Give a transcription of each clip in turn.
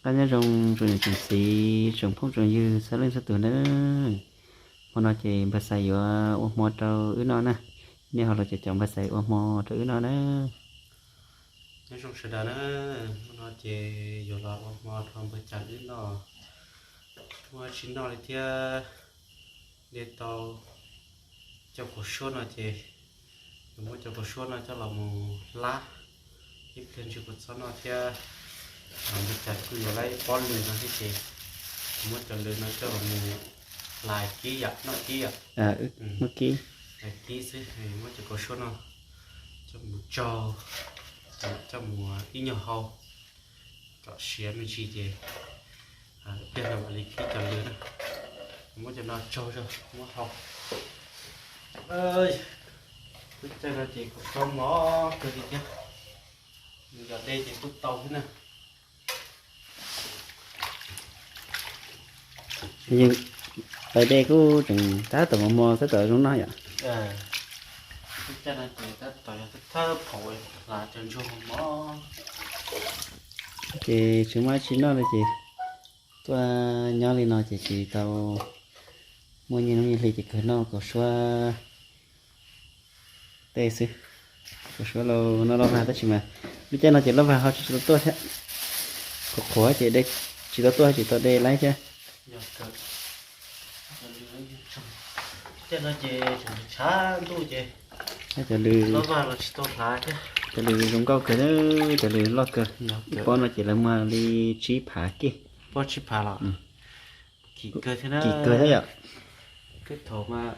Qab nyob zoo tsoom niam tsoom txiv tsoom phooj tsoom ywg txhua leej txhua tus nawb. Hmo no ces npawg Xais yuav ua hmo rau wb noj na. Nej ho los caum caum npawg Xais ua hmo rau wb noj na. Nyob zoo sawv daws na, hmo no ces yuav los ua hmo rau npawg Xais wb noj. Muaj tsis noj li thiab, de tau cov kaus suab no ces yuav muab cov kaus suab no coj los mus hlab ib pliag ntsw kua txob noj thiab. Npawg Xais kuj yuav lawv ib pob lws no thiab ces muab cov lws no coj los mus hlais kib yam noj kib yam. Muab kib, hlais kib xwb, muab cov kaus suab no coj mus tsaug, coj mus ib nyuag hau kom siav me ntsis ces pliag no mam li kib cov lws na. Muab cov no tsaug zog muab hau. Lub caij no ces kaus suab mos kawg li thiab, yog dej ces kuj tau thiab na. Tais dej kuj tseem tab tom mos mos tab tom zoo noj yom. Lub caij no ces tab tom yog thawj thawj phaum hlav cov ntsuag mos mos. Ces tsis muaj dab tsi noj li ces tuaj nyob li no ces tsis tau muaj nyiaj hnub nyiaj hli ces kawg noj kaus suab tej xwb. Kaus suab lauj, noj loj vag tab sis mas lub caij no ces loj vag ho tsis tau tuaj thiab. Qhuav qhuav ces tsis tau tuaj tsis tau de laib thiab. Cov lws cov lws zoo nkauj kawg, cov lws loj kawg. Ib pob no ces lawv muag li tsib phav kib. Pob tsib phav los kim kawg thiab na. Kim kawg thiab yom. Tej thaum mas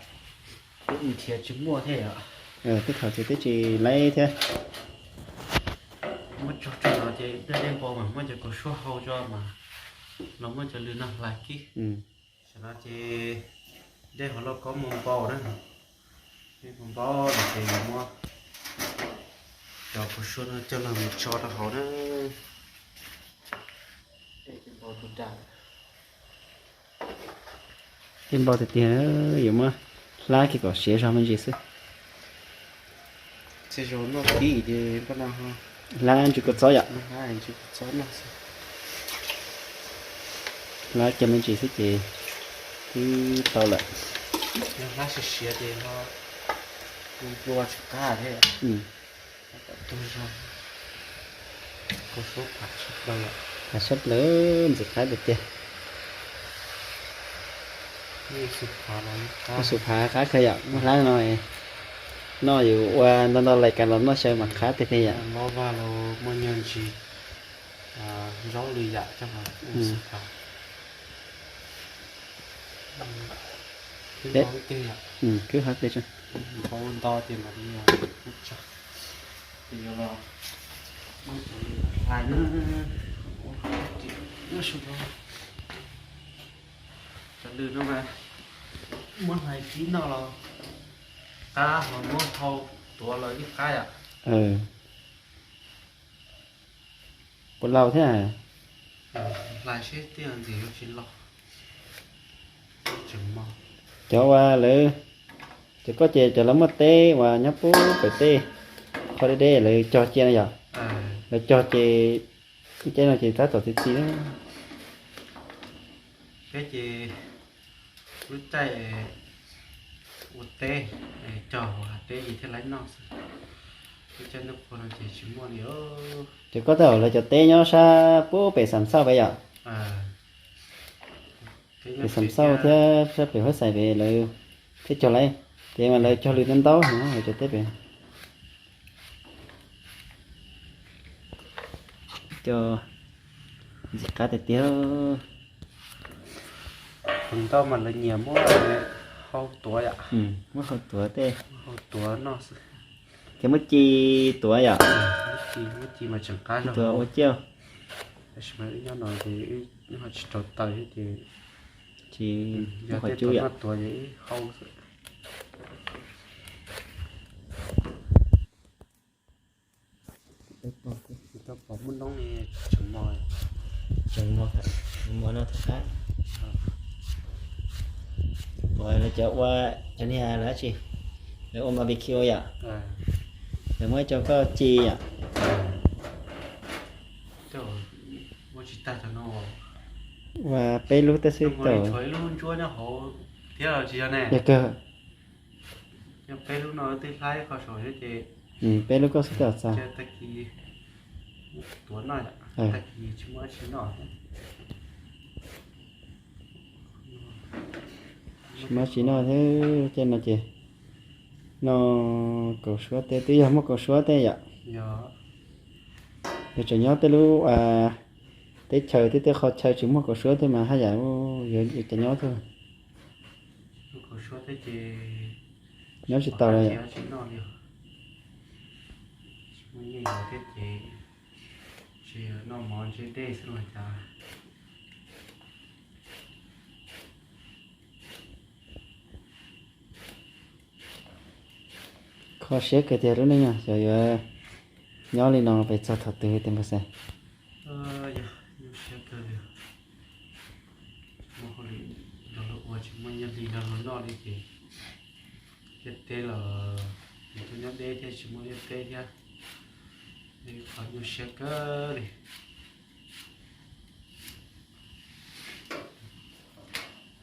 twb nrhiav tsis muaj thiab yom. Tej thaum ces twb tsis laib thiab. Muab tsaug tsaug no ces dej dej npau mas muab cov kaus suab hau tso mas los muab cov lws no hlais kib. Tam no ces dej hauv lauj kaub muaj npau na, dej muaj npau no ces yuav muab cov kaus suab no coj los mus tso rau hauv na. Dej npau tiag tiag, yuav muab hlab kiag kom siav zog me ntsis xwb. Hlab ntsw kua txob yom. Hlab kiag me ntsis xwb ces twb tau lawm. Phav sab plaws, ntxim qab tiag tiag. Muaj xu phav qab kawg yom, muaj hlab no noj yus ua ntau ntau lais kas los noj xyaw mas qab tiag tiag yom. Zaub lwm yam coj los xu phav. Kwb hov tiag, hlais na. Cov lws no mas muab hlais kib noj los qab, ho muab hau tuav los yeej qab yom. Puas laus thiab? Hlais seb tej ntxim yuav tsis laus. Cov uas lawv, cov koj ces cov lawv muaj teb uas nyob pub pem tej qhov deb deb lawv cog cia no yom. Lawv cog ces lub caij no ces tab tom txi txiv. Peb ces lub caij ua teb, cog hauv hav teb ces thiaj laib noj xwb. Lub caij ntuj qhua no ces tsis muaj li. Ces koj tej zaum lawv cov teb nyob sab pub pem Xam Xauj pem yom. Pem Xam Xauj thiab sab pem Huab Xais pem lawv thiaj cog lawm, ces mas lawv cog lwm ntau ntau heev lawv cov teb pem. Cog ntxim qab tiag tiag. Tus ntau mas lawv nyiam muab hau tuav yom. Muab hau tuav tej, hau tuav noj xwb. Ces muab ci tuav yom. Muab ci mas tseem qab zog tuav ua ciaj. Tab sis mas wb nyob no ces wb ho tsis raug taws thiab ces tsis, yog tej tuav noj tuav ces wb hau xwb. Tau pom muaj noob li tseem mos, tseem mos, mos no thaum qab. Puas lawv cov ua, cov niag lawv dab tsi, lawv ua barbecue yom. Lawv muab cov koj ci yom. Ua tsis tag cov no. Ua peb lub tej xwb tau. Tshuav ib lub ntsuab nyob hauv thiab los tsis yog ne? Yog kawg. Yog peb lub no twb hlab ib qho saud thiab ces. Peb lub koj xwb tau txog. Tag kis tuav noj, tag kis tsis muaj dab tsi noj. Tsis muaj dab tsi noj thiab, caij no ces noj kaus suab tej, twb yog muaj kaus suab tej yom. Yog tseem nyob tej lub teb chaws thiab tej qhov chaw tsis muaj kaus suab tej mas haj yam yuav cas nyob thiab. Nyob tsis tau li. Tsis muaj nyiaj yuav thiab ces tsis noj mov ntshe dej xwb los cas. Kho siab kawg tiag lub neej no, xyov yuav nyob li no pes txog thaum twg tiag npawg Xais. Yog, nyuaj siab kawg li. Muaj hauj lwm nrog luag ua tsis muaj nyiaj hli nrog luag noj li ces ntiaj teb los, nws tuaj nyob deb thiab tsis muaj ntiaj teb thiab, qhov nyuaj siab kawg li.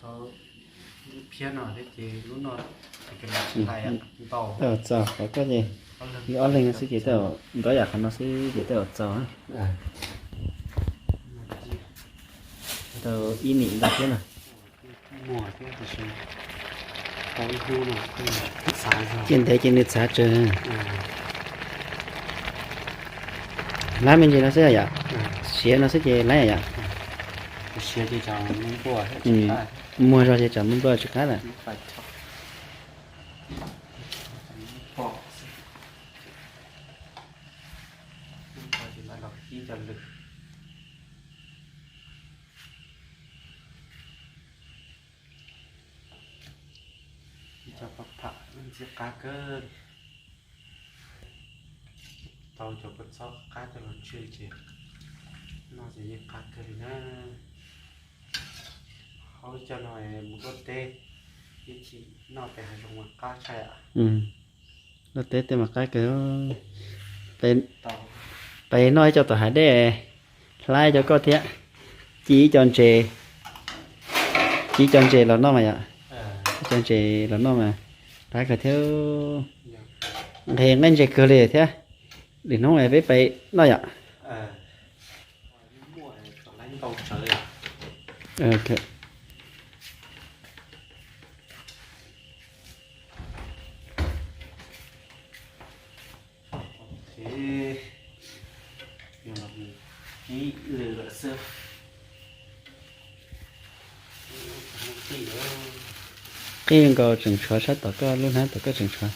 Tau lub phiab no thiab ces lub no ntau. Txaus qhov koj ces, ob leeg xwb ces tej zaum nrov yam qhov no xwb ces tej zaum txaus. Tau ib nim ntau thiab na. Ces ntev ces nws txhav tsawg. Laib me ntsis no xwb yom, siav no xwb ces laib yom. Muag zog ces tsam muaj nplooj tsis qab lawm. Ib co paj pham ntxim qab kawg li. Tau cov kua txob qab coj los tsw ces noj ces yeej qab kawg li na. Haub ib co no mus luaj teb, ib chim noj pem hav zoov mas qab tshaj. Luaj teb tej mas qab kawg. Pem noj ib co tom hav dej, hlab ib co koj thiab, ci ib co ntses, ci ib co ntses los noj mas yom. Ib co ntses los noj mas qab kawg thiab. Nqhis nqaij ntses kawg li thiab. Lwm hnub peb pais noj yom. Qij nkaus tseem tshuav sab tom koj lub hnab tom koj tseem tshuav.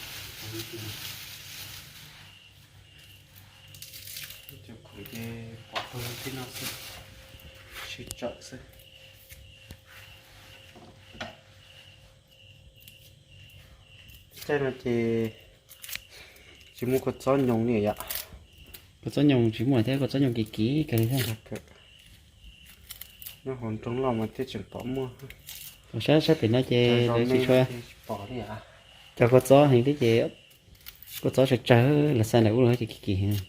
Cov khuv ces pov tag tib no xwb, sib tsawm xwb. Caij no ces tsis muaj kua txob nyoos li yom. Kua txob nyoos tsis muaj thiab, kua txob nyoos kim kim kawg li thiab. Nyob hauv nroog loj mas thiaj tseem pom muaj. Saib saib pem no ces lawv tsis tshua pom li. Cov kua txob heev thiab ces kua txob tsawg tsawg lawv xa ntawm ub los ces kim kim heev.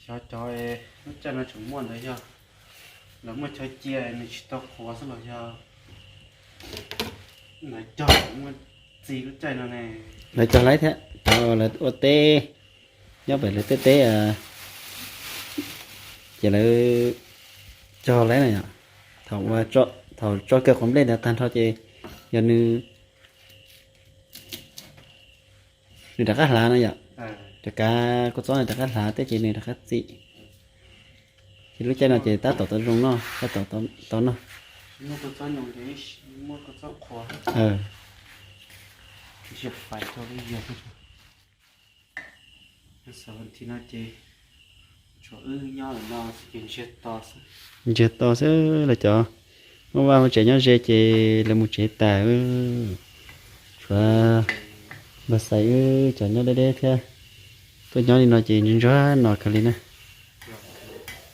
Xyov cov lub caij no tseem muaj ntawd yog lawv muaj chaw cia nws tsis tau qhuav xwb los yog lawv cog muaj txiv lub caij no ne. Lawv cog laib thiab, cov lawv ua teb nyob pem lawv tej teb ces lawv cog laib na yom. Thaum ua, thaum tso kiag quav nplej ntawd tag nrho ces yog nws, nws rov qab hlav no yom. Cov kav kua txob nws rov qab hlav tej ces nws rov qab txim. Ces lub caij no ces tab tom tau zoo noj, tab tom tau noj. Xav no ces tshuav wb nyob lawm no ces ntsiag to xwb. Ntsiag to xwb los cov muaj vaj muaj tsev nyob ze ces lawv mus tsev tas. Tshuav npawg Xais wb cov nyob deb deb thiab. Tuaj nyob li no ces ntsuag ntsuag no kawg li na.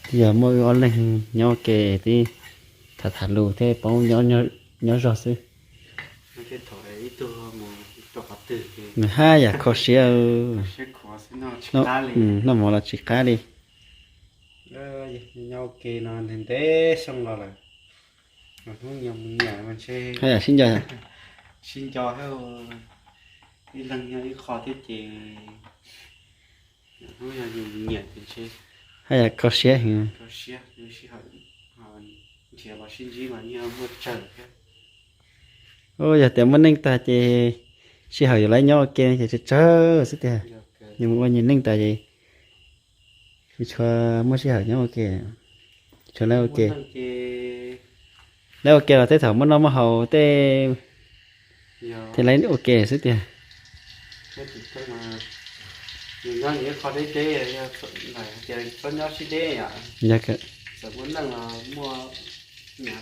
Twb yog muaj wb ob leeg nyob ua ke tib tham tham lus thiab poob nyob zog xwb. Ib tug mus rau qhov twg ces Nws haj yam kho siab. Noj mov los tsis qab li. Nyob ua ke no ntev xyoo los lawm, hnub yog mus nyiam mas ntshe haj yam sib nco, sib nco thiab. Ib leeg nyob ib qho thiab ces hnub yog yus mus nyiam ces ntshe haj yam kho siab heev. Sij hawm nrhiav los sib ntsib mas yeej muaj tsawg thiab. Yog tias muaj neej tag ces sij hawm yuav lawv nyob ua ke ces tsawg tsawg xwb tiag. Yus mus ua nyias neej tas ces tsis tshua muaj sij hawm nyob ua ke, tsis tshua lawv ua ke. Lawv ua ke los tej thaum muaj noj muaj haus tej thiaj lawv ua ke xwb tiag. Nyob nyias ib qho deb deb, txhob nyob sib deb yom. Txawm muaj neej los muaj,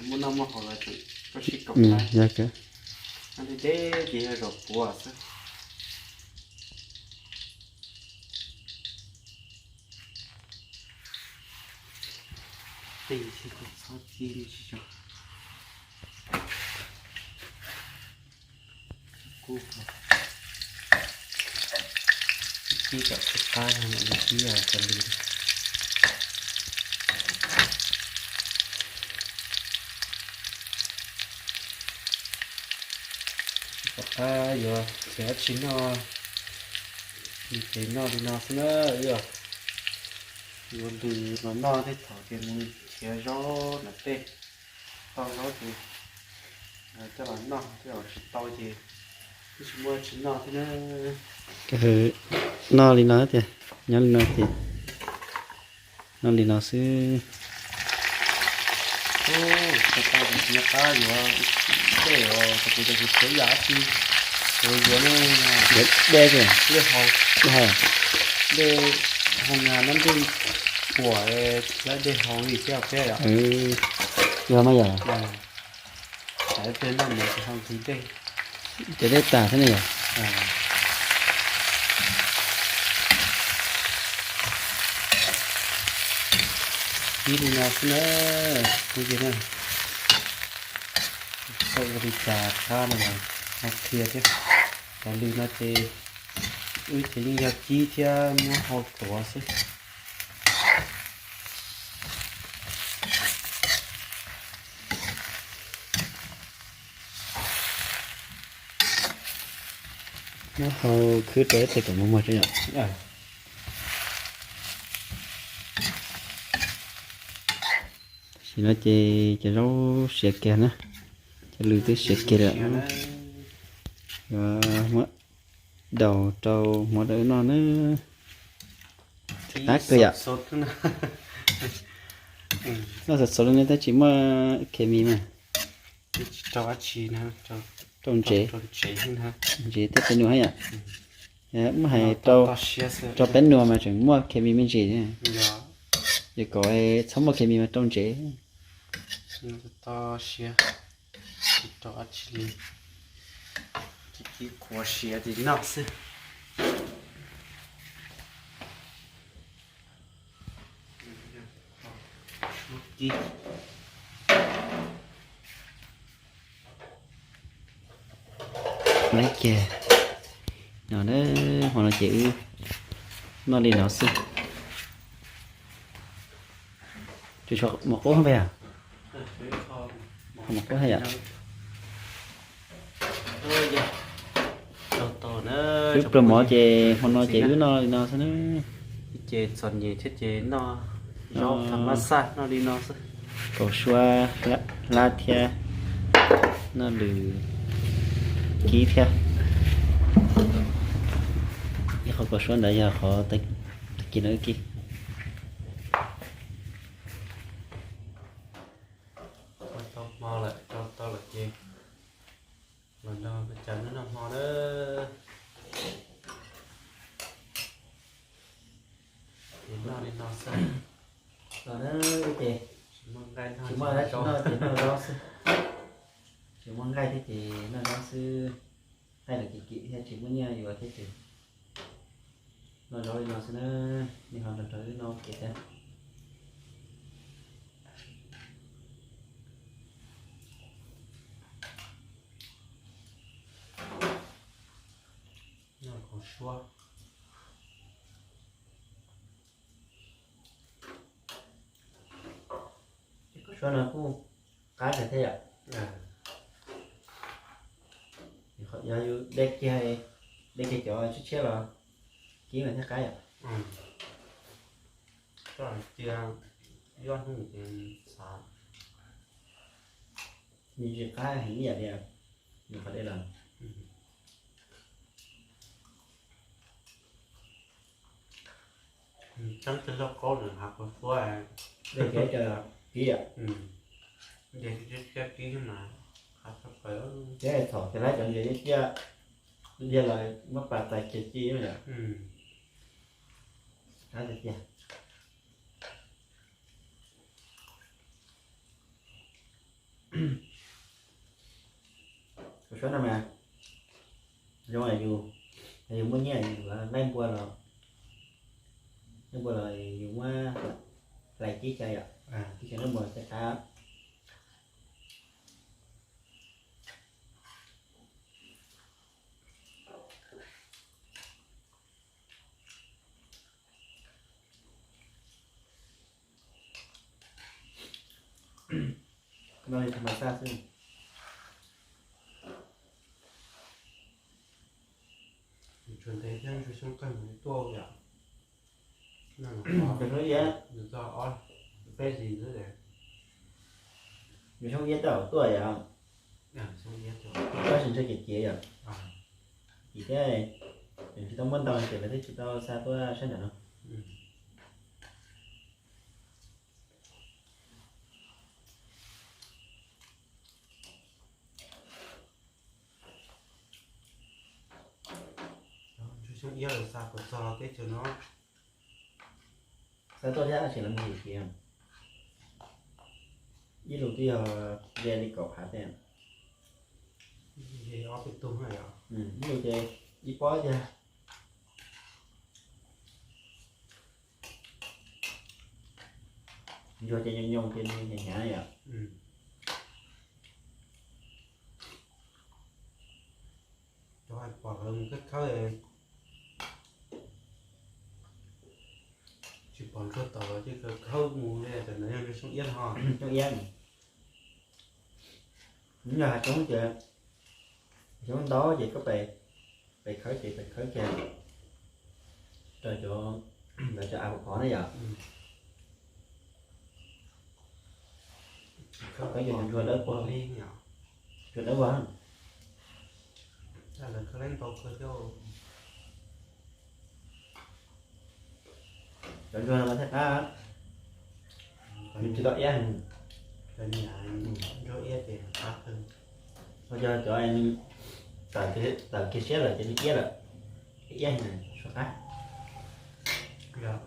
muaj noj muaj haus los tseem koj sib koom. Yog deb deb ces yog zaum puav xwb. Tej txhob txib tsis tso. Kub, kib kom tsis qab, kib kom tsis lwj. Tsis pom qab yuav nrhiav dab tsi noj, ces noj li no xwb na. Wb yuav lwm los noj tej thaum ces mus nrhiav zaub nram tej, tau zaub ces coj los noj, tej zaum tsis tau ces twb tsis muaj tsis noj thiab na. Noj li no tiag, nyob li no ces noj li no xwb. Tau tau, kuv tsis nco qab yuav dej os, kuv tias kuv tsev yam dab tsi, kuv yuav ne, yuav dej tiag, dej haus, dej haus, dej haus, nab ntuj puam, lawv dej haus li thiab peb yom. Yog mas yom. Ces dej tas thiab ne yom. Ib li no xwb na, kuv yig na. Txawm ua li cas tshab no los ho qhia thiab. Cov lwm no ces wb ces yeej yog kib thiab muab hau tuav xwb. Muab hau khwb rau ib teg kom muag muag tso yom. Tam sim no ces cov zaub siav kiag na, cov lwm twb siav kiag lawm. Yuav muab daus rau hmov rau wb noj na. Qab kawg yom. Noj xov xov li no tab tsis muaj khes mis mas. Rau ntsev, ntsev thiab peb nua hab yom. Muab hais rau peb nua mas tseem muaj khes mis me ntsis. Yog kom txhob muaj khes mis mas rau ntsev. Tsis rau dab tsi li, kib qhuav siav ces noj xwb. Laiv kiag no, hmo no ces wb noj li no xwb. Tsis tshua mov qub peb yom? Mov qub hab yom. Wb pluag mov ces hmo no ces wb noj li no xwb na. Ces txom nyem thiab ces noj zaub tham mab xaj noj li no xwb. Kaus suab hlab thiab noj lwm kib thiab. Ib qhov kaus suab ntawd yog qhov tag kis no wb kib. Ua tau hmo lawm, rau tau lawm ces los nrog peb cov noj noj hmo na. Ces noj li no xwb. Los na, ces tsis muaj dab tsi noj ces noj zaub xwb. Tsis muaj nqaij thiab ces noj zaub xwb. Nqaij los kim kim thiab tsis muaj nyiaj yuav thiab ces noj zaub li no xwb na. Nej ho nrog nrog wb noj ua ke thiab. Tsob no kuj qab kawg thiab yom. Yog yus de kiag, de kiag cov tshiab tshiab los kib mas thiaj qab yom. Cia ib ob hnub ces xav. Nws tsis qab heev ib yam li nws qhov dej los. Tseeb tiag, lauj kaub nws hav kua suab, dej kiag cov kib yom. Dej kiag kib mas qab tshaj plaws. Thiab txhom kiag lawm cov ntses ciaj ciaj, liag los muab pas txais kiag ci yom. Qab tiag tiag. Kuv suab no mas zoo yus, yus muaj nyiaj yus laij npua los, laij npua los yus muab hlais tib xya yom, tib xya laij npua thiaj qab. No li tham mas xaj xwb. Tsuas ntev thiab ntsuag xyoob qeej mus tuaj yom. Ntsuag xyoob iab, peb zis xwb. Ntsuag xyoob iab tej zaum tuaj yom. Tab sis ntsuag ces ciav yom. Ces thiab, tsis tau muab ntau ces lawv twb tsis tau xa tuaj sab nram no. Ntsuag xyoob iab lawv xa puas txog teb chaws no? Xa tuaj thiab tab sis lawv mus yus kiag. Ib lus twb yog ze li kaum phav tej. Ib lus ces ib pob tiag. Ntsuag ces nyoos nyoos ces nws hnyav hnyav yom. Cov hais pom lawv mus khawb khawb, tsis pom ntsuag tawm los ces khawb khawb mus li, tam no yog ntsuag xyoob iab ho. Xyoob iab, nws yog hav xyoob ces, hav xyoob ntau ces koj pais, pais khawb ces pais khawb kiag rau cov, lawv cov av pov pov na yom. Khawb cov ntsuag dawb paug, ntsuag dawb paug. Cov ntsuag no mas thiaj qab, nws tsis tau iab, ntsuag iab ces qab kawg. Ho yog cov tawm kiag siab lawm ces nws iab lawm, iab heev, suab qab. Cov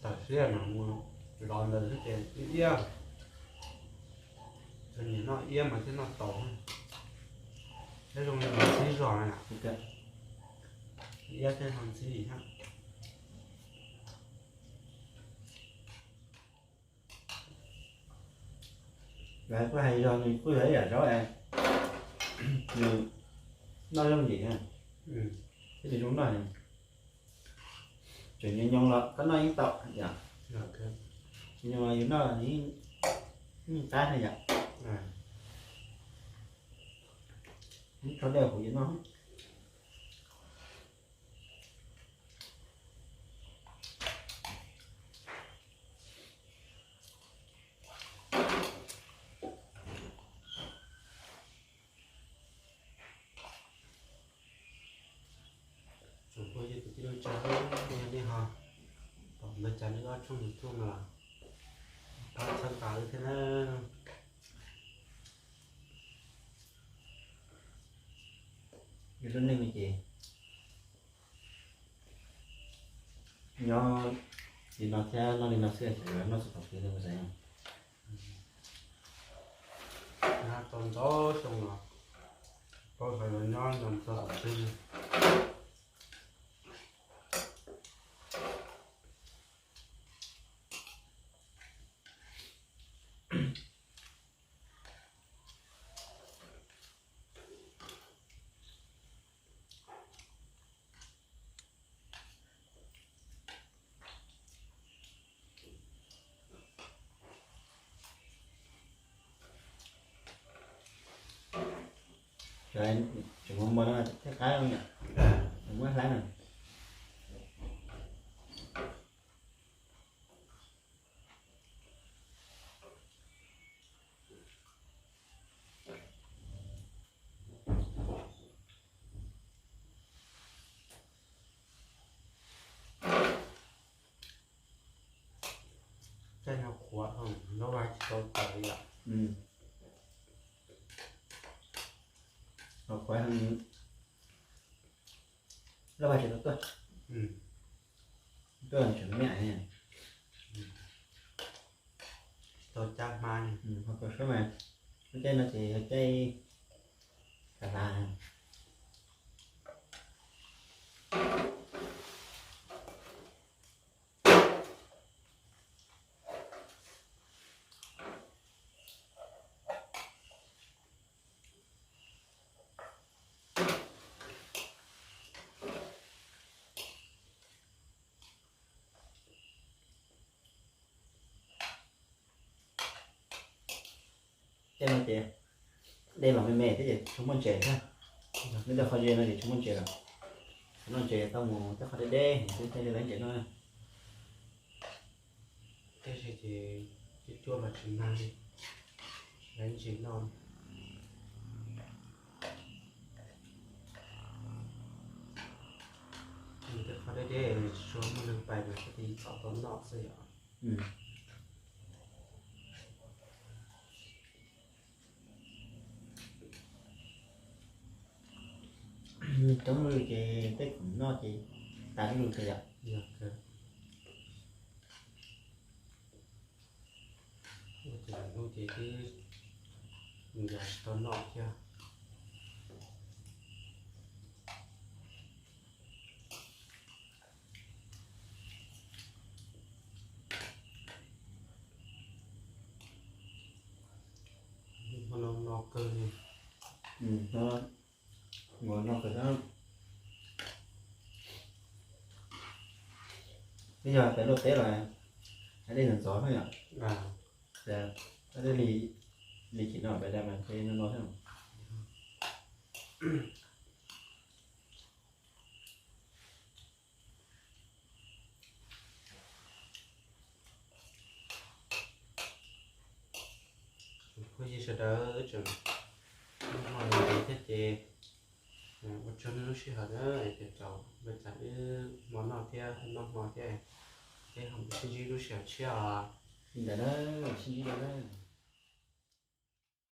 tawm siab mas mus zov ntawd xwb ces iab. Cov nyiam noj iab mas thiaj noj tau, thiab zoo li ntxhib zog na. Iab thiab ho ntxhib thiab. Lawv kuj hais zog nws kuj yog ib yam zaub es nws noj yooj yim thiab, thiab nws zoo noj, tseem nyoos nyoos los koj noj yeej tau yom. Nyoos los yus noj nws yeej qab thiab yom. Ib tsob dej kuv yuav noj. Tsoom phooj ywg kwv tij neej tsa, yog nej ho pom ntawd cas nej ob tshooj YouTube no los pab txhawb nqa wb thiab na. Yus lub neej ces nyob li no thiab noj li no xwb, noj txog thaum twg ne kuv xav. Nyob tau ntau xyoo los paub xyov yuav nyob nyob txog thaum twg. Tseem muaj mov no thiaj qab yom. Muab hlab no. Caij no qhuav, lub vaj tsis tau tawm li yom. Qhuav, lub vaj tsis tau tuaj. Tuaj tseem me. Tsis tau cab hmab. Ho koj saib mas, lub caij no ces yog caij kav hlav. Tej no ces dej los me me thiab ces tsis muaj ntses thiab. Nyob tej qhov ze no ces tsis muaj ntses lawm. Tsis muaj ntses tau mus tej qhov deb deb thiaj li lawv ntses noj. Tej se ces cuab cuab los tsis mag li, lawv ntses noj. Tej qhov deb deb tsis tshua muaj neeg pais mas tsuas tau noj xwb yom. Coob lawm ces tej khoom noj ces tas lawm ces yom. Ua ces lub ces twb mus yos tsis tau noj thiab. Hmo no no kawg li. Ua no kawg. Twb yog peb luaj teb los dej ntxov ntxov no yom. Dej li, li chim no peb dab mas peb no no thiab. Phooj ywg sawv daws tseem noj hmo ntev thiab ces ua tsaug nej lub sij hawm na, ces tau npaj tsam wb hmo noj thiab noj hmo thiab, peb ho sib ntsib lub sij hawm tshiab os. Li ntawd na, sib ntsib dua na.